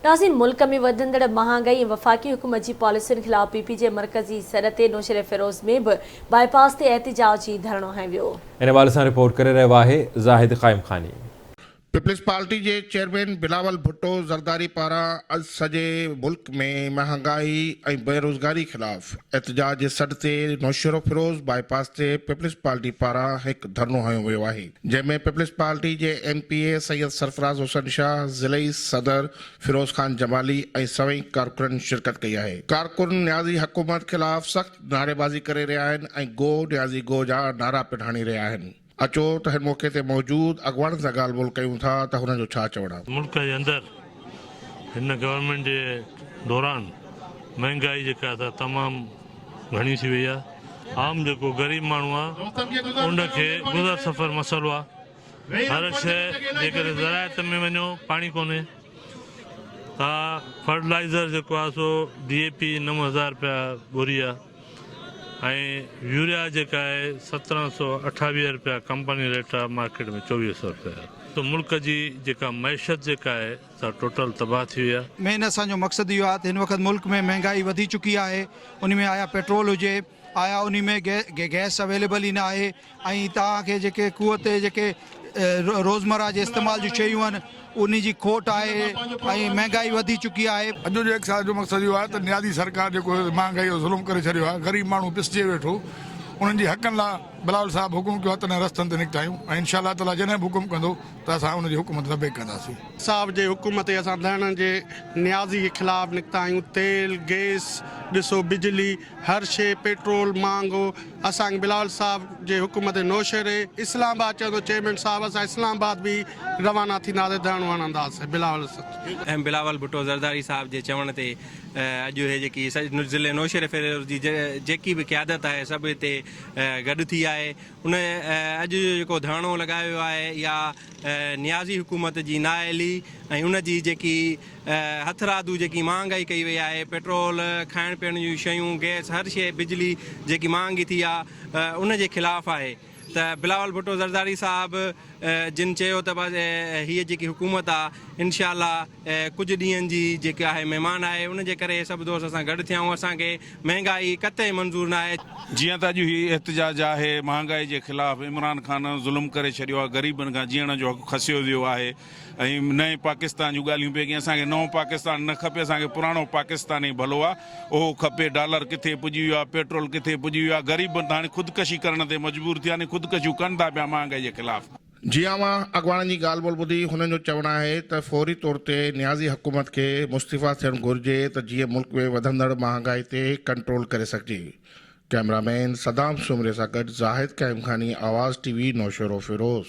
ناظرين ملڪ ۾ وڌندڙ مهانگائي ۽ وفاقي حڪومت جي پاليسين خلاف پي پي جي مرڪزي سڏ تي نوشهروفيروز ۾ به بائي پاس تي احتجاجي ڌرڻو هنيو ويو. ان حوالي سان رپورٽ ڪري رهيو آهي زاهد قائمخاني. پيپلز پارٽي جي چيئرمين بلاول ڀٽو زرداري پاران اڄ سڄي ملڪ ۾ مهانگائي ۽ بيروزگاري خلاف احتجاج جي سڏ تي نوشهروفيروز بائي پاس تي پيپلز پارٽي پاران هڪ ڌرڻو هنيو ويو آهي جنهن ۾ پيپلز پارٽي جي M P A Syed Sarfraz Hussain Shah, ضلعي صدر فيروز خان جمالي ۽ سوين ڪارڪنن شرڪت ڪئي آهي. ڪارڪن نيازي حڪومت خلاف سخت نعريبازي ڪري رهيا آهن ۽ گو نيازي گو جا نعرا پڻ هڻي رهيا آهن. اچو ته هن موقعي تي موجود اڳواڻن سان ڳالهه ٻولهه ڪيون ٿا ته هنن جو ڇا چوڻ آهي. ملڪ جي اندر هن گورنمينٽ جي دوران مهنگائي جيڪا سا تمام گهڻي ٿي وئي آهي عام جيڪو غريب ماڻهو آهي ان کي گذر سفر مسئلو آهي هر شئي جيڪڏهن زراعت ۾ وڃو پاڻي ڪونهي تا فرٽلائزر جيڪو آهي سو ڊي اي پي 9000 رپيا ٻوري آهي ۽ يوريا جيڪا آهي 1728 رپيا ڪمپني ريٽ آهي مارڪيٽ ۾ 2400 رپيا آهي ته ملڪ جي جيڪا معيشت جيڪا آهي سا ٽوٽل تباهه ٿي وئي آهي. مين اسان جو مقصد اهو آهي ته هن وقت ملڪ ۾ مهنگائي وڌي چڪي آهي ان ۾ آيا پيٽرول هجي آيا انهي ۾ گئس اويليبل ئي نه آهي ۽ توهان کي جيڪي قوت جيڪي روزمره جي استعمال جون شيون آهن انهي جي کوٽ آهي ۽ مهنگائي وڌي چڪي آهي. اڄ جو احتجاج جو مقصد اهو آهي ته نيازي سرڪار جيڪو مهانگائي جو ظلم ڪري ڇڏيو آهي غريب ماڻهو پسجي ويٺو انهن جي حقن لاء بلاول صاحب حڪم ڪيو آهي تڏهن رستن تي نڪتا آهيون ۽ انشاء الله تعاليٰ جڏهن به حڪم ڪندو ته اسان ان جي حڪم تي لبيڪ ڪنداسين. صاحب جي حڪم تي اسان ڌرڻن جي نيازي جي خلاف نڪتا آهيون تيل گئس ڏسو بجلي هر شي پيٽرول مهانگو اسان کي بلاول صاحب جي حڪم تي نوشهري اسلام آباد چوندو چيئرمين صاحب اسان اسلام آباد به روانا ٿينداسين ڌرڻو هڻنداسين بلاول. ايم بلاول ڀٽو زرداري صاحب جي چوڻ تي اڄ هي جيڪي ضلعي نوشهري فيروز جي جيڪي به قيادت آهي سڀ هتي گڏ ٿي آهي ان اڄ جو جيڪو ڌرڻو لڳايو ويو آهي اها نيازي حڪومت جي نااهلي ۽ ان جي جيڪي هٿرادو جيڪي مهانگائي ڪئي وئي آهي پيٽرول کائڻ پيئڻ جون شيون گئس هر شيء بجلي جيڪي مهانگي ٿي آهي ان جي خلاف آهي ته بلاول ڀٽو زرداري صاحب جن چيو ته بس هيء جيڪي حڪومت آ انشاء الله ڪجهه ڏينهن جي جيڪي آهي مهمان آهي ان جي ڪري سڀ دوست اسان گڏ ٿيا آهيون اسان کي مهنگائي قطعي منظور ناهي. جيئن ته اڄ هي احتجاج آهي مهانگائي جي خلاف عمران خان ظلم ڪري ڇڏيو آهي غريبن کان جيئڻ جو حق کسيو ويو آهي ۽ نئين پاڪستان جون ڳالهيون پئي ڪيائين اسان کي نئون پاڪستان نه کپي اسان کي پراڻو پاڪستان ئي ڀلو آهي اهو کپي ڊالر ڪٿي پڄي ويو آهي پيٽرول ڪٿي پڄي ويو آهي غريب ته هاڻي خودڪشي ڪرڻ تي مجبور ٿيا آهن ۽ خودڪشيون ڪن ٿا پيا مهانگائي جي خلاف. جي اوهان اڳواڻن جي ڳالهه ٻولهه ٻڌي هنن جو چوڻ آهي ته فوري طور تي نيازي حڪومت کي مستعفيٰ ٿيڻ گهرجي ته جيئن ملڪ ۾ وڌندڙ مهانگائي تي ڪنٽرول ڪري سگهجي. ڪئميرا مين صدام سومري سان گڏ زاهد قائمخاني آواز ٽي وي نوشهروفيروز.